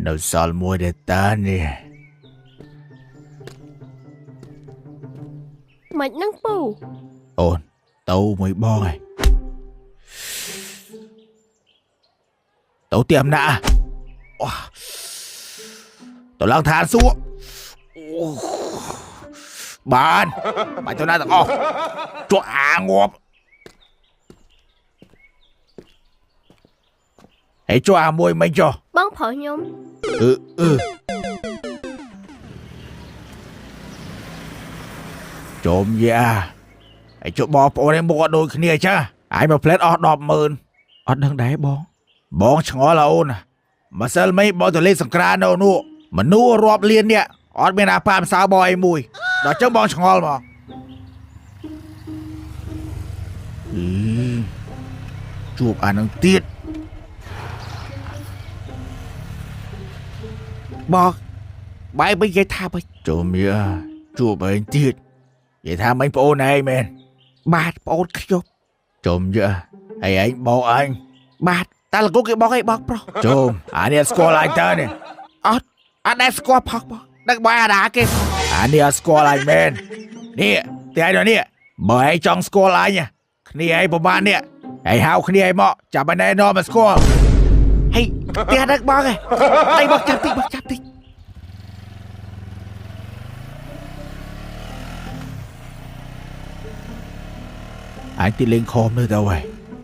នៅសល់មួយដែលតានេះ មិននឹងពូ អូនទៅមួយបងឯងទៅទៀមណាអូទៅឡើងឋានសួគ៌អូបានបាច់ទៅណាទាំងអស់ជក់អាងាប់ហើយជក់អាមួយមិនចុះ បងប្រុសខ្ញុំ អឺអឺជុំយ៉ាហើយជក់បងប្អូនឯងមុខអត់ដូចគ្នាចាឯងមកផ្លែតអស់100000 អត់ដឹងដែរបង បងឆ្ងល់ហ៎អូនម្សិលមិញបងទៅលេងសង្ក្រាននៅនោះមនុស្សរាប់លាននេះអត់មានអាប៉ាម្សៅបងអីមួយដល់ចឹងបងឆ្ងល់ហ្មងអឺជួបអានឹងទៀត បងបាយវិញនិយាយថាវិញ ចូលមៀជួបឯងទៀតនិយាយថាមិញប្អូនឯងមែន បាទប្អូនខ្ញុំ ជុំយើហើយឯងបងអញ បាទតែលោកគ្រូគេបងអីបងប្រុស ជុំអានេះអត់ស្គាល់អញតើនេះ អត់អត់ដែលស្គាល់ផោះបងដឹងបងអាណាគេផង អានេះអត់ស្គាល់អញមែននេះតែឯងដល់នេះបើឯងចង់ស្គាល់អញគ្នាឯងប្រហែលនេះឯងហៅគ្នាឯងមកចាំឯណែនាំមកស្គាល់ ហេផ្ទះដឹងបងឯងដៃបងចាប់តិចបងចាប់តិច អញទីលេងខំនៅទៅហើយ